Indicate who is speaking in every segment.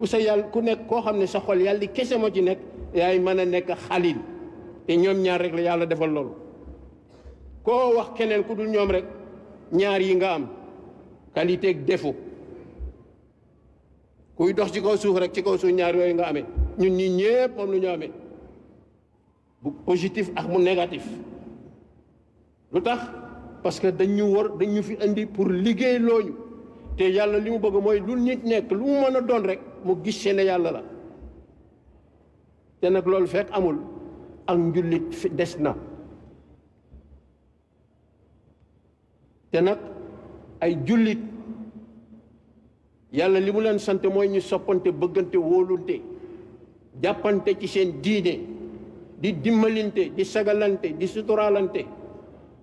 Speaker 1: ku sa yàlla ku nekk koo xam ne sa xol yàlla kese moo ci nekk yaay mën a nekk xalil te ñoom ñaar rek la yàlla defal loolu koo wax keneen ku dul ñoom rek ñaar yi nga am qualité ak défaut kuy dox ci kaw suuf rek ci kaw suuf ñaar yooyu nga amee ñun ñi ñépp moom lu ñu amee bu positif ak mu négatif lu tax parce que dañu fi indi pour liggéey looñu te yàlla li mu bëgg mooy lu nit nekk lu mu mën a doon rek mu gis ne yàlla la te nag loolu fekk amul ak njullit des na te nag ay jullit yàlla li mu leen sant mooy ñu soppante bëggante wóolunte jàppante ci seen diine di dimbalinte di sagalante di suturaalante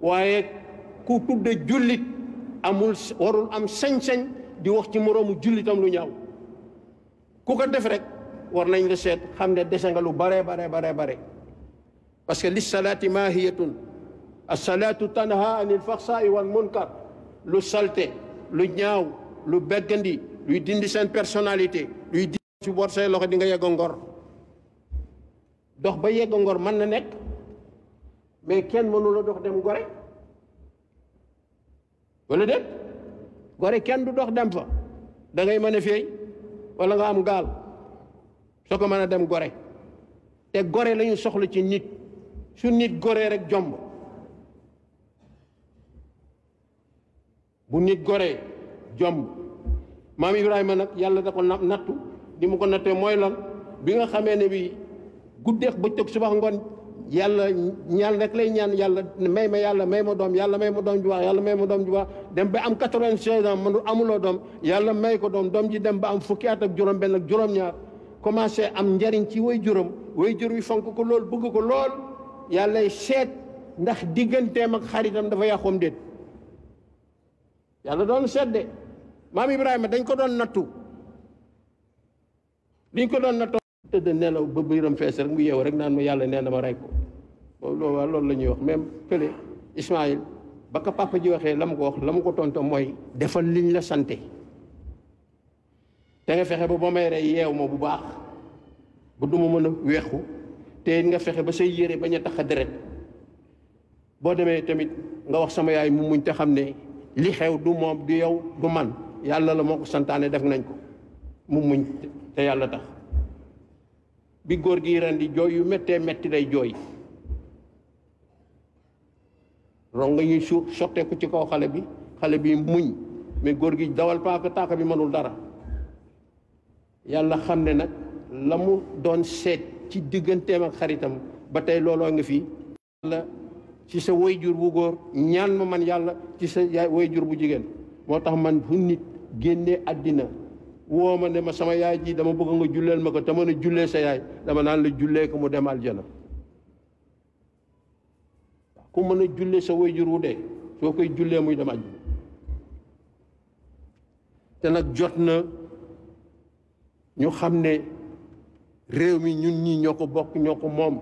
Speaker 1: waaye ku tudde jullit amul warul am sañ-sañ di wax ci moroomu jullitam lu ñaaw ku ko def rek war nañ la seet xam ne dese nga lu bare parce que lis salaati maahiyatun as-salaatu tanha anil faxsaa'i wal munkar lu salte lu ñaaw lu beggandi luy dindi seen personnalité luy dindi ci boot say loxo di nga yegg ngor dox ba yegg ngor mën na nekk mais kenn mënu la dox dem gore wala déet gore kenn du dox dem fa da ngay mën a feey wala nga am gaal soo ko mën a dem gore te gore lañu soxla ci nit su nit goree rek jomb bu nit goree jomb maam Ibrahima nag yàlla da ko nattu di mu ko nattee mooy lan bi nga xamee ne bi guddeex bëccëg subax ngoon yàlla ñaan rek lay ñaan yàlla may ma yàlla may ma doom yàlla may ma doom ju baax yàlla may ma doom ju baax dem ba am 96 ans man amuloo doom yàlla may ko doom ji dem ba am fukki at ak juróom benn ak juróom-ñaar commencé am njariñ ci way juróom way jur wi fonk ko lool bëgg ko lool yàlla seet ndax digganteem ak xaritam dafa yàqoom déet yàlla doon seet de maam Ibrahima dañ ko doon nattu tëdd nelaw ba biiram fees rek mu yeewu rek naan ma yàlla nee na ma rey ko loolu la ñuy wax même kële Ismaïl ba ko papa ji waxee la mu ko wax la mu ko tonto mooy defal liñ la sante te nga fexe ba may rey yeew ma bu baax ba du ma mën a weexu te nga fexe ba say yére bañ a tax a deret boo demee tamit nga wax sama yaay mu muñ te xam ne li xew du moom du yow du man yàlla la moo ko santaane def nañ ko mu muñ te yàlla tax bi góor gi ren di jooy yu méttee métti day jooy ron nga ñuy sottee ko ci kaw xale bi muñ mais góor gi dawal paaka bi mënul dara yàlla xam ne nag la mu doon seet ci digganteem ak xaritam ba tey looloo nga fi yàlla ci sa wayjur bu góor ñaan ma man yàlla ci sa wayjur bu jigéen moo tax man fu nit génnee àddina woo ma ne ma sama yaay ji dama bëgg nga julleel ma ko te mën a jullee sa yaay dama naan la jullee ko mu dem aljana ku mën a jullee sa wayjur wu dee soo koy jullee muy dem aljana te nag jot na ñu xam ne réew mi ñun ñii ñoo ko bokk ñoo ko moom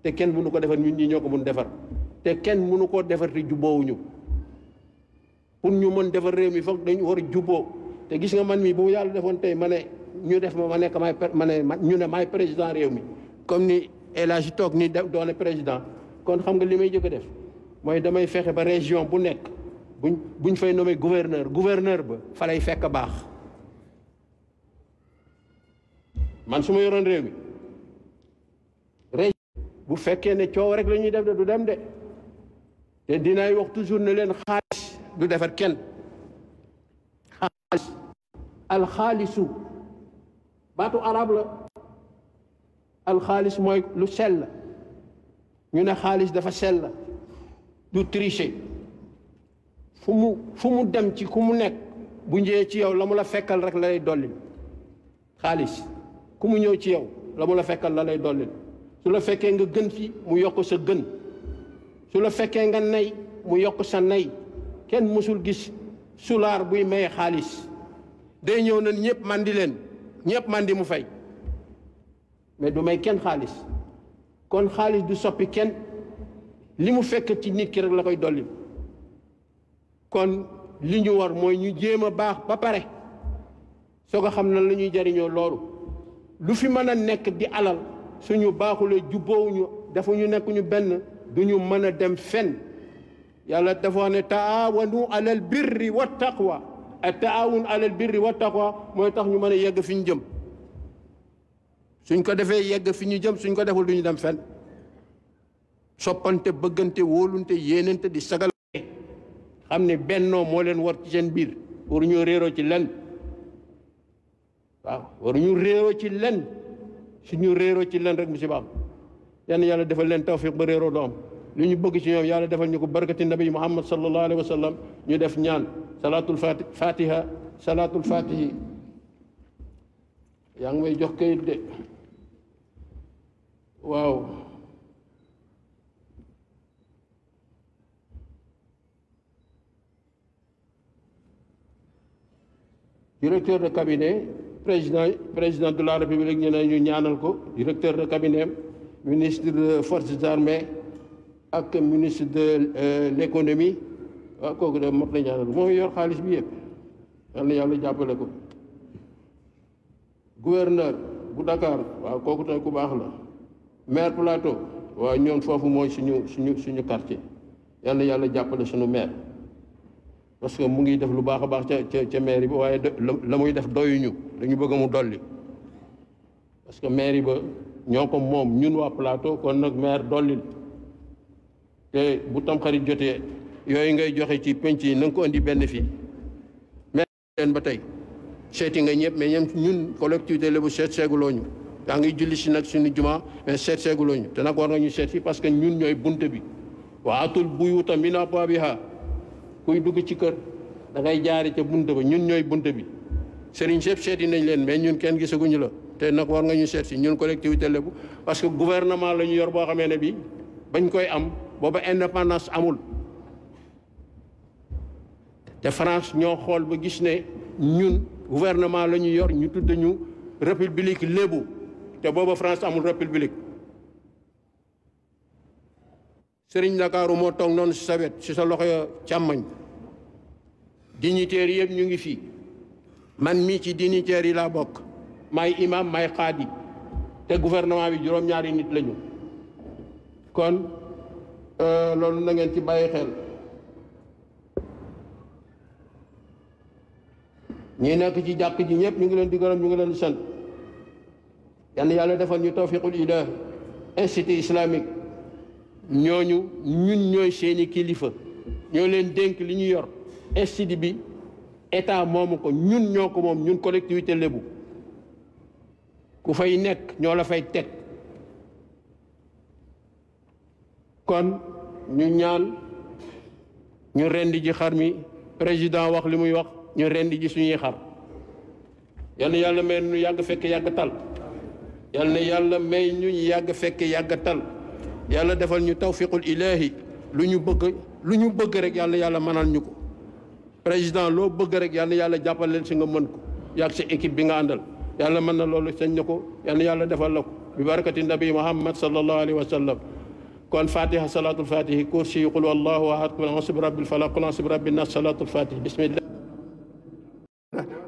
Speaker 1: te kenn mënu ko defar ñun ñii ñoo ko mun defar te kenn mënu koo defar te jubboowuñu pour ñu mën defar réew mi foog dañu war a jubboo te gis nga man mi bu yàlla defoon tey ma ne ñu def ma nekk ñu ne maay président réew mi comme ni El Hadji toog ni doone président kon xam nga li may jëkk a def mooy damay fexe ba région bu nekk buñ fay nommé gouverneur ba fa lay fekk baax man su ma yoroon réew mi région bu fekkee ne coow rek la ñuy def de du dem de te dinaay wax toujours ne leen xaalis du defar kenn alxaalisu baatu arab la alxaalis mooy lu sell ñu ne xaalis dafa sell du tricher fu mu dem ci ku mu nekk bu ñëwee ci yow la mu la fekkal rek la lay dollil xaalis ku mu ñëw ci yow la mu la fekkal la lay dollil su la fekkee nga gën fi mu yokk sa gën su la fekkee nga nay mu yokk sa nay kenn mësul gis sulaar buy maye xaalis day ñëw na ñëpp mandi leen ñëpp mandi mu fay mais du may kenn xaalis kon xaalis du soppi kenn li mu fekk ci nit ki rek la koy dolli kon li ñu war mooy ñu jéem a baax ba pare soog a xam nan la ñuy jariñoo loolu lu fi mën a nekk di alal suñu baaxulee jubboowuñu dafa ñu nekk ñu benn duñu mën a dem fenn yàlla dafa wax ne taawanu alal birri wa taqwa ak taawun alal birri wa taqwa mooy tax ñu mën a yegg fi ñu jëm suñ ko defee yegg fi ñu jëm suñ ko deful duñu dem fenn soppante bëggante wóolunte yéenante di sagal xam ne bennoo moo leen war ci seen biir waru ñu réeroo ci lenn waaw waru ñu réeroo ci lenn suñu réeroo ci lenn rek musiba am yal na yàlla defal leen tawfiq ba réeroo do am li ñu bëgg ci ñoom yàlla defal ñu ko barkati nabi muhammad sallallahu alayhi wa sallam ñu def ñaan salatul fatiha salatul fatihi yaa ngi may jox kayit de waaw directeur de cabinet président de la république ñu ne ñu ñaanal ko directeur de cabinet ministre des forces armées ak ministre de l'économie waaw kooku de mot la ñaanal moo yor xaalis bi yëpp yal na yàlla jàppale ko gouverneur bu Dakar waaw kooku tey ku baax la maire Plateau waaw ñoom foofu mooy suñu quartier yal na yàlla jàppale suñu maire parce que mu ngi def lu baax a baax ca mairie ba waaye la muy def doyuñu dañu bëgg mu dolli parce que mairie ba ñoo ko moom ñun waa Plateau kon nag maire dollil te bu Tamxarit jotee yooyu ngay joxe ci penc yi na nga ko indi benn fii maire leen ba tey seeti nga ñëpp mais ñun collectivité la bu seet seeguloo ñu yaa ngi julli si nag suñu juma mais seet seeguloo ñu te nag war nga ñu seet si parce que ñun ñooy bunte bi wa atul buyuuta min abwaabihaa kuy dugg ci kër da ngay jaari ca bunte ba ñun ñooy bunte bi sëriñ sëpp seeti nañ leen mais ñun kenn gisaguñu la te nag war nga ñu seet si ñun collectivité lébu parce que gouvernement la ñu yor boo xamee ne bi bañ koy am booba indépendance amul te France ñoo xool ba gis ne ñun gouvernement la ñu yor ñu tudd ñu république lébu te booba France amul république sëriñ Ndakaaru moo toog noonu si sa wet si sa loxo càmmañ dignitaires yëpp ñu ngi fii man mii ci dignitaires yi laa bokk maay imam maay xaadi te gouvernement bi juróom-ñaari nit lañu kon loolu na ngeen ci bàyyi xel ñi nekk ci jàkk ji ñëpp ñu ngi leen di gërëm ñu ngi leen di sant yal na yàlla defal ñu tawfiqul ilah institut islamique ñooñu ñun ñooy seeni kilifa ñoo leen dénk li ñu yor institut bi état moomu ko ñun ñoo ko moom ñun collectivité lébu ku fay nekk ñoo la fay teg kon ñu ñaan ñu rendi ji xar mi président wax li muy wax ñu rendi ji suñuy xar yal na yàlla may ñu yàgg fekk yàgg tal yal na yàlla may ñu yàgg fekk yàgg tal yàlla defal ñu tawfiqul ilahi lu ñu bëgg rek yàlla mënal ñu ko président loo bëgg rek yàlla jàppal leen si nga mën ko yàgg sa équipe bi nga àndal yàlla mën na loolu sañ na ko yàlla defal la ko bi barakati nabi muhammad sallallahu alayhi wa sallam kon fatiha salatul fatihi kursi qul wallahu ahad qul a'udhu bi rabbil falaq qul a'udhu bi rabbin nas salatul fatihi bismillah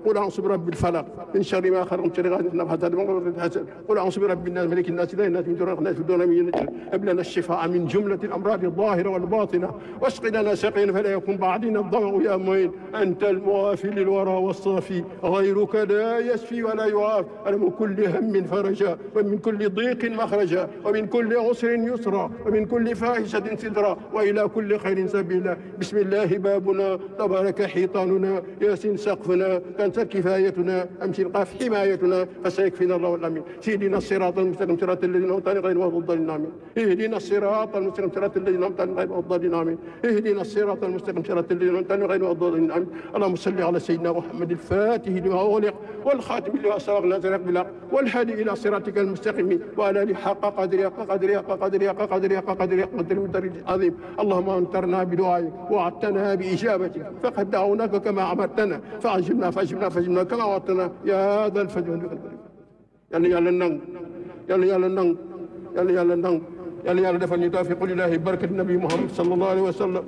Speaker 1: قل أعوذ برب الفلق من شر ما خلق من شر غاسق نفحات الحسد قل أعوذ برب الناس ملك الناس إله الناس من شر الناس دون من هب لنا الشفاء من جملة الأمراض الظاهرة والباطنة واسق لنا سقيا فلا يكون بعدنا الضمع يا معين أنت الموافي للورى والصافي غيرك لا يشفي ولا يعاف أنا من كل هم فرجا ومن كل ضيق مخرجا ومن كل عسر يسرا ومن كل فاحشة سترا وإلى كل خير سبيلا بسم الله بابنا تبارك حيطاننا ياسين سقفنا كانت كفايتنا أمشي القاف حمايتنا فسيكفينا الله الأمين سيدنا الصراط المستقيم صراط الذين أنعمت عليهم غير المغضوب عليهم آمين اهدنا الصراط المستقيم صراط الذين أنعمت عليهم غير المغضوب عليهم آمين اهدنا الصراط المستقيم صراط الذين أنعمت عليهم غير المغضوب عليهم آمين اللهم صل على سيدنا محمد الفاتح لما أغلق والخاتم لما سبق نازل بالحق والهادي إلى صراطك المستقيم وعلى آله حق قدره عظيم اللهم أنترنا بدعائك وعدتنا بإجابتك فقد دعوناك كما أمرتنا فأجبنا كما وعدتنا يا ذا الفضل يلا ننگ يلا defal ñu tawfiq lillahi barkat nabi Muhammad sallallahu alayhi wa sallam